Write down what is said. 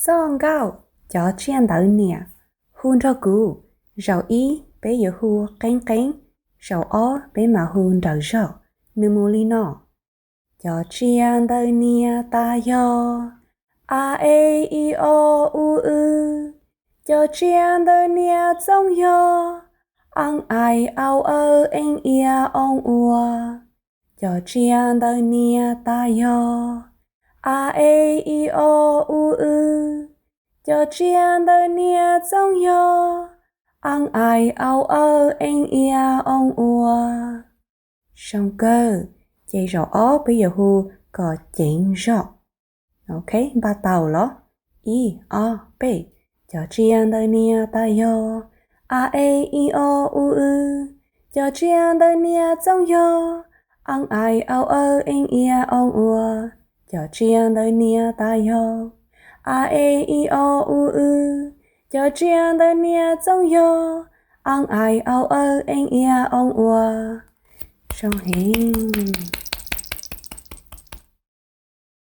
Txoj nkauj cov tsiaj ntawv niam. Hu nrog kuv. Zaum ib peb yuav hu qeeb qeeb, zaum ob peb mam hu nrawm zog. Nws mus li no. Cov tsiaj ntawv niam tas yog a, e, i, o, u, w. Cov tsiaj ntawv niam txooj yog a, ai, au, aw, eej, ia, oo, ua. Cov tsiaj ntawv niam tas yog a, e, i, o, u, w. Cov tsiaj ntawv niam txooj yog a, ai, au, aw, eej, ia, oo, ua. Zoo kawg, ces zaum ob peb yuav hu kom ceev zog. Ok, npaj tau los? Ib, ob, peb. Cov tsiaj ntawv niam tas yog a, e, i, o, u, w. Cov tsiaj ntawv niam txooj yog a, ai, au, aw, eej, ia, oo, ua. Cov tsiaj ntawv niam tas yog a, e, i, o, u, w. Cov tsiaj ntawv niam txooj yog a, ai, au, aw, eej, ia, oo, ua. Zoo heev.